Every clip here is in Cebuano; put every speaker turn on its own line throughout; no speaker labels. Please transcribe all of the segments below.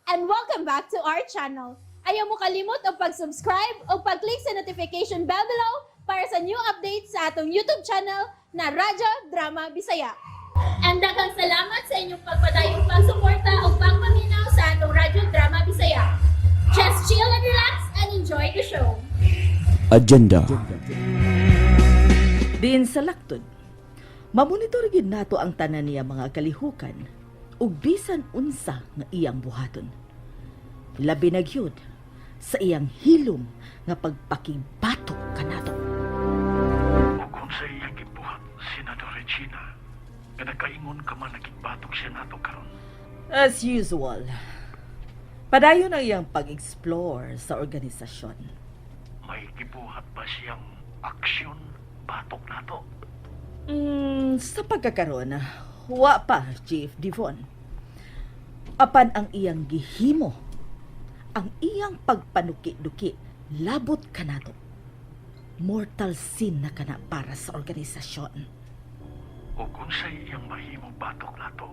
And welcome back to our channel. Ayaw mo kalimot og pag-subscribe o pag-click sa notification bell below para sa new updates sa atong YouTube channel na Radyo Drama Bisaya. And daghang salamat sa inyong pagpadayong pagsuporta o pagpaminaw sa atong Radyo Drama Bisaya. Just chill and relax and enjoy the show.
Agenda.
Diin sa laktod, mamonitor gid nato ang tanan niya mga kalihukan ug bisan unsa nga iyang buhaton. Labi na gyud sa iyang hilom nga pagpakibatok kanato.
Ug unsay iyang gibuhat, Senador Regina, nga nakaingon ka man nakigbatok siya nato karon?
As usual, padayon ang iyang pag-explore sa organisasyon.
May gibuhat ba siyang aksyon batok nato?
Sa pagkakaroon, wa pa, Chief Devon. Apan ang iyang gihimo, ang iyang pagpanuki-duki, labot kanato. Mortal sin na kana para sa organisasyon.
Ug unsay iyang mahimo batok nato?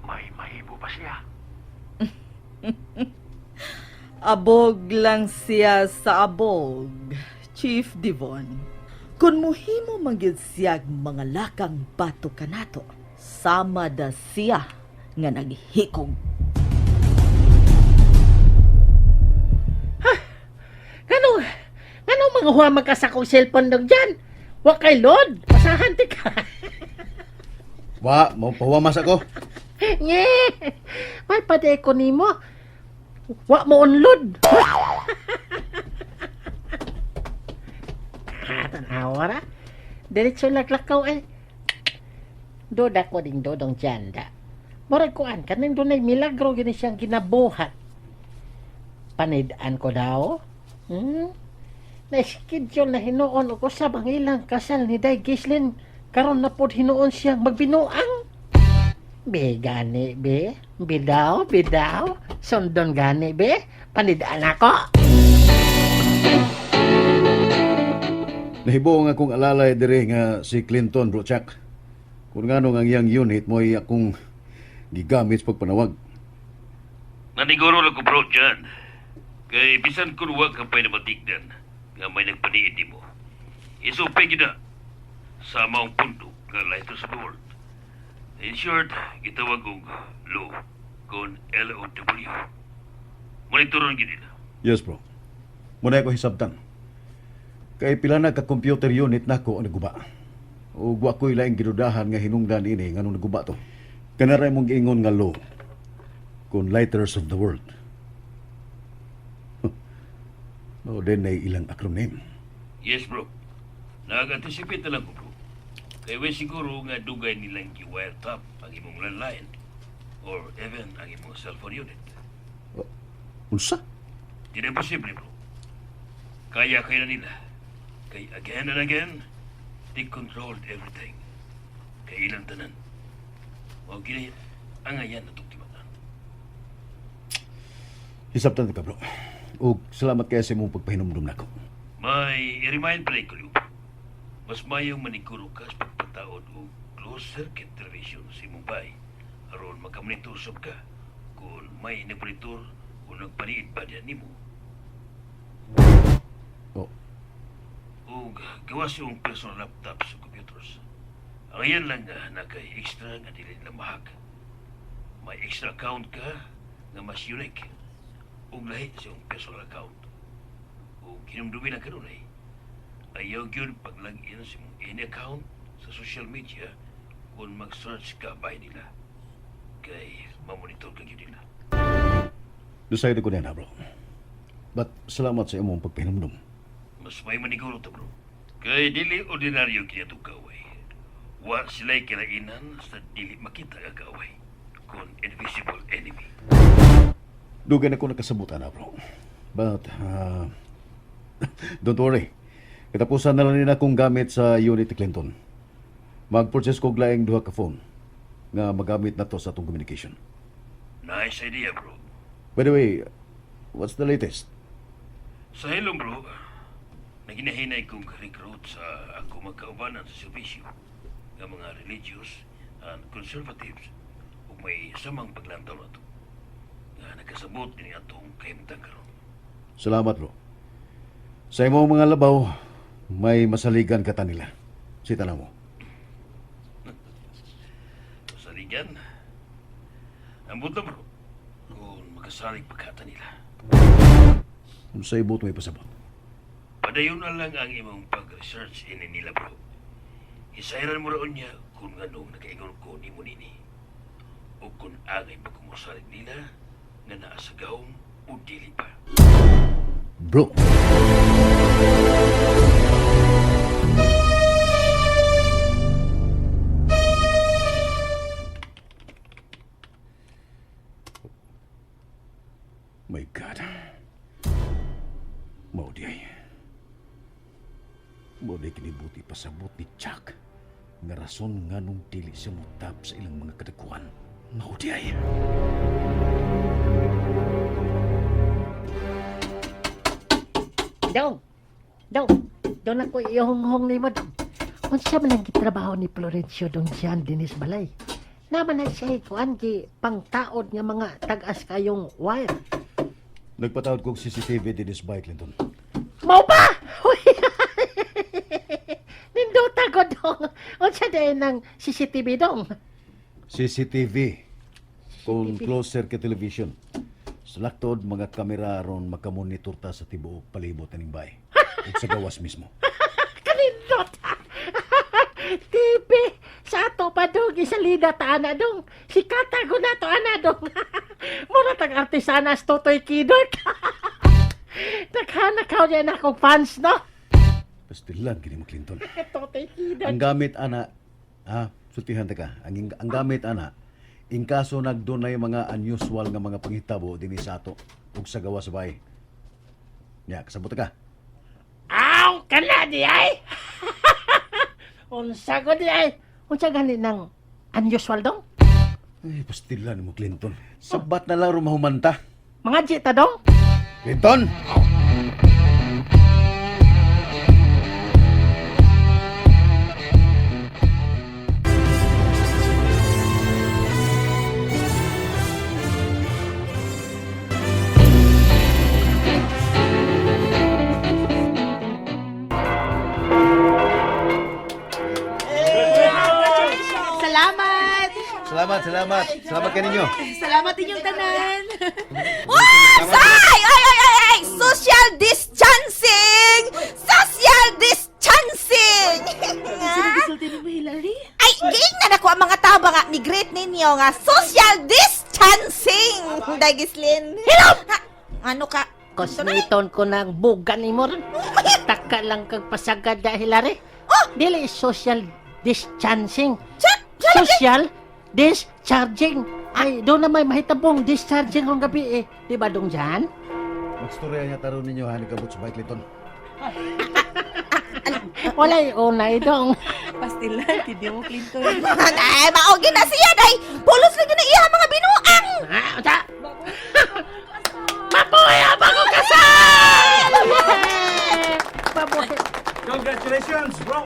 May mahimo ba siya?
Abog lang siya sa abog, Chief Devon. Kung muhimo man gyud siyag mga lakang batok kanato, sama da siya nga naghikog.
Nganong mga huwa ka sa akong cellphone dog dyan? Wa kay load, pasahan ti ka.
Wa, mo pahuwamas ako.
Nye, may pade ko nimo. Wa mo unload. Ah, tanawa ra. Diretso laglakaw eh. Duda ko ding dodong janda. Murag kuan, kaning dunay milagro gini siyang ginabuhat. Panid-an ko daw. Na-schedule na hinuon og usab ang ilang kasal ni Day Gislin. Karon na pod hinuon siyang magbinuang. Be, gani, be. Bidaw, bidaw. Sundon gani, be. Panidaan ako.
Nahibo nga akong alalay dire nga si Clinton, bro Chuck. Kung ngano nga ang iyang unit mo ay akong gigamit sa pagpanawag.
Naniguro lang ko, bro, dyan. Kay bisan kun wa ka pa'y namatigdan nga may nagpaniid nimo. Isupay gyud na sa maong pundo nga Lighters of the World. In short, gitawag og LOW kon LOW. Monitoron gyud nila.
Yes, bro. Muna ko hisabtan. Kay pila na ka computer unit nako ang naguba. Ug wa ko'y laing gidudahan nga hinungdan ini nganong naguba to. Kanara mong giingon nga law kun Lighters of the World. No, then ay ilang acronym.
Yes, bro. Nag-anticipate na lang ko, bro. Kay way siguro nga dugay nilang gi-wiretap ang imong landline or even ang imong cellphone unit.
Unsa?
Di na posible, bro. Kaya kaya na nila. Kay again and again, they controlled everything. Kay ilang tanan. Mao gini ang ayan na timatan.
Hisabtan ka, bro. Ug salamat kay sa imong pagpahinumdum nako.
May i-remind pa ko, Luke. Mas mayong maniguro ka sa pagpataod og closed circuit television sa imong bay aron makamonitor sab ka kung may nagmonitor o nagpaniid ba diyan nimo.
Oh,
Og gawas yung personal laptops o computers. Ang iyan lang nga na kay extra nga dili nila ma-hack. May extra account ka nga mas unique ug lahi sa iyong personal account. Ug hinumdumi lang kanunay, ayaw gyud pag-login sa imong any account sa social media kung mag-search ka by nila. Kay mamonitor ka gyud nila.
Decide ko na, bro. But salamat sa imong pagpahinumdum.
Mas may maniguro ta, bro. Kay dili ordinaryo kini atong kaaway. Wa sila'y kilainan sa dili makita nga kaaway kon invisible enemy.
Dugay na ko nakasabot na, bro. But, don't worry. Katapusan na lang nila akong gamit sa unit ni Clinton. Mag-purchase ko og laing duha ka phone nga magamit na to sa atong communication.
Nice idea, bro.
By the way, what's the latest?
Sa hilom, bro, naginahinay kong recruit sa ako magkaubanan sa serbisyo nga mga religious and conservatives ug may samang paglantaw na to. Nga nakasabot ini atong kahimtang karon.
Salamat, bro. Sa imong mga labaw, may masaligan ka ta nila. Sita na mo.
Masaligan. Ambot na bro, kung makasalig pagkata nila.
Unsay buot mo ipasabot?
Padayon na lang ang imong pag-research ini nila bro. Isairan mo raon niya kung anong nakaingon ko nimo nini. O kung angay pa kumusalig nila nga naa sa gahom o dili pa.
Bro. My God. Mao di ay. Mao di kinibuti pasabot ni Chuck nga rason nga nung dili siya mutap sa ilang mga kadakuan. Mao di ay.
Dong, dong, dong ako ihonghong nimo dong. Unsa man ang gitrabaho ni Florencio dong siyan dinis balay? Naman na siya kuan gi pangtaod nga mga tag-as kayong wire.
Nagpatawad kog CCTV dinis by Clinton.
Mao ba? Uy! Nindota ko dong. Unsa day ng CCTV dong?
CCTV kung closed circuit television. Sa laktod, mga kamera ron makamonitor ta sa tibuok palibot aning bay. Ug sa gawas mismo.
Kanindot. TV sa ato pa dong isalida ta ana dong. Sikata ko na to ana dong. Mura tag artesanas Totoy Kidort. Naghanakaw niya na akong fans no.
Pastilan kini mo Clinton.
Totoy Kidort.
Ang gamit ana, ha, sultihan ta ka. Ang gamit ana, in kaso nagdunay mga unusual nga mga panghitabo dinhi sa ato ug sa gawas sa bay. Nya, kasabot ta ka.
Aw, kana di ay. Unsa ko di ay. Unsa gani nang unusual dong?
Ay, pastilan mo Clinton. Sabat na lang rumahumanta.
Mga jita dong?
Clinton!
Salamat!
Salamat, salamat. Salamat kaninyo.
Salamat inyong tanan!
Ay! Ay, ay, ay, ay! Social distancing! Social distancing!
Sino gisulti nimo, Hillary?
Ay, giingnan ako ang mga tao ba nga ni great ninyo nga social distancing! Day Gislin. Hello! Ha, ano ka?
Kosmiton ko ng bugan ni mo ron. Taka lang kag pasagad dahil are.
Oh!
Dili social distancing.
Chat!
Social discharging. Ay, doon na may mahitabong discharging rong gabi eh. Di ba dong dyan?
Magstorya niya taron ninyo ha, nagkabot sa bike, Clinton.
Walay unay dong.
Pastilan, hindi mo, Clinton.
Ay, maogi na siya, day! Pulos lagi na iya mga binuang!
Ah, unsa? Mabuhay ang bagong kasal! Mabuhay.
Congratulations, bro!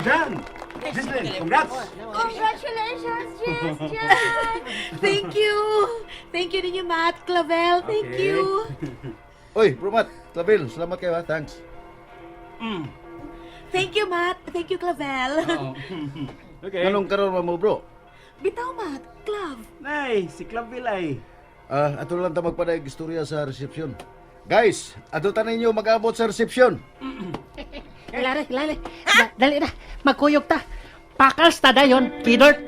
Jan! Gislin, congrats!
Congratulations, Jess! Jan!
Thank you! Thank you ninyo, Matt, Clavel. Thank
Okay.
you.
Oy, bro Matt, Clavel, salamat kayo ha. Thanks.
Thank you, Matt. Thank you, Clavel.
Okay.
Anong karon mo, bro?
Bitaw, Matt. Clav.
Nay, si Clavel ay.
Ah, ato lang ta magpadaig istorya sa reception. Guys, ato ta ninyo mag-abot sa reception.
Hilary, Hilary. Dali na. Magkuyog ta. Pakals ta dayon. Kidort.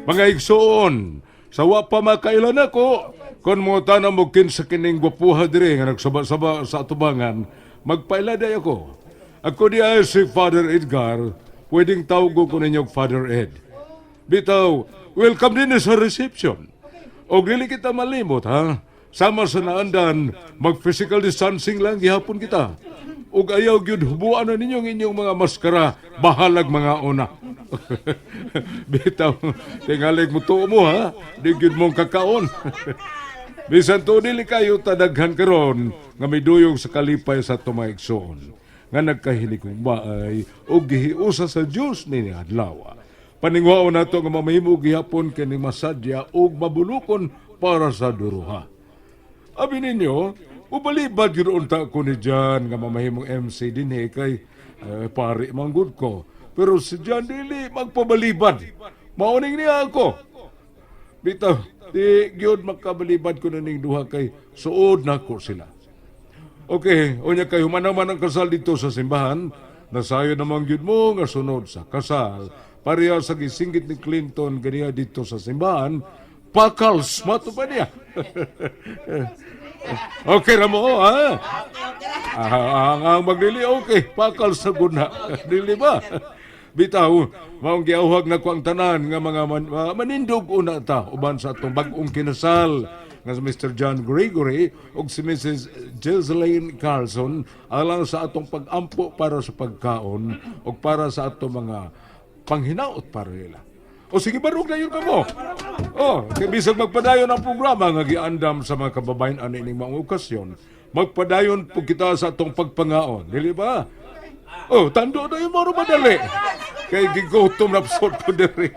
Mga igsoon, sa wa pa makailan ako, kung mo tanam mo kinsa kining gwapuha diri nga nagsaba-saba sa atubangan, magpaila day ako. Ako di ay si Father Edgar, pwedeng tawag ko ninyo Father Ed. Bitaw, welcome din sa reception. Og dili kita malimot ha. Sama sa naandan, mag-physical distancing lang gihapon kita. Ug ayaw gyud hubuan na ninyo ang inyong mga maskara, bahalag mga una. Bitaw, tingalig mo tuo mo ha, di gyud mong kakaon. Bisan to dili kayo tadaghan karon nga miduyog sa kalipay sa tumaigsoon. nga nagkahiligugmaay ug gihiusa sa Dios nini adlaw. Paningwaon nato nga mamahimo gihapon kini masadya ug mabulukon para sa duruha. Abi ninyo, ubalibad yun unta ko ni John nga mamahimong MC dinhi kay pari manggod ko. Pero si John dili magpabalibad. Mauning niya ako. Bitaw, di gyud makabalibad ko na ning duha kay suod nako sila. Okay, unya kay human naman ang kasal dito sa simbahan, nasayo namang gyud mo nga sunod sa kasal. Pareha sa gisinggit ni Clinton ganiya dito sa simbahan, pakals mato pa niya. Okay ra mo, ha? Ang maglili, okay, pakal sa guna. Dili ba? Bitaw, maong giauhag na ko ang tanan nga mga manindog una ta uban sa atong bag-ong kinasal nga si Mr. John Gregory ug si Mrs. Ghislaine Carlson alang sa atong pag-ampo para sa pagkaon ug para sa atong mga panghinaot para nila. O sige, barog na yun kamo. O, kay bisag magpadayon ang programa nga giandam sa mga kababayan ani ining mga okasyon, magpadayon po kita sa atong pagpangaon. Dili ba? Oh, tando na yun, maro madali. Kay gigutom na psot ko diri.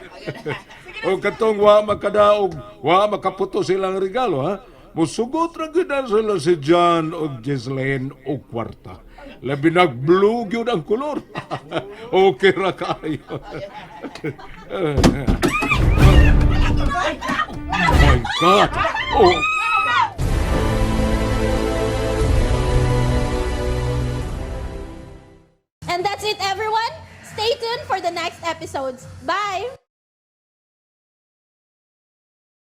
O katong wa makadaog, wa makaputo silang regalo, ha? Musugot ra gyud na sila si John og Ghislaine og kwarta. Labi nag blue gyud ang kolor. Okay ra kaayo. Oh my God! Oh.
And that's it, everyone. Stay tuned for the next episodes. Bye!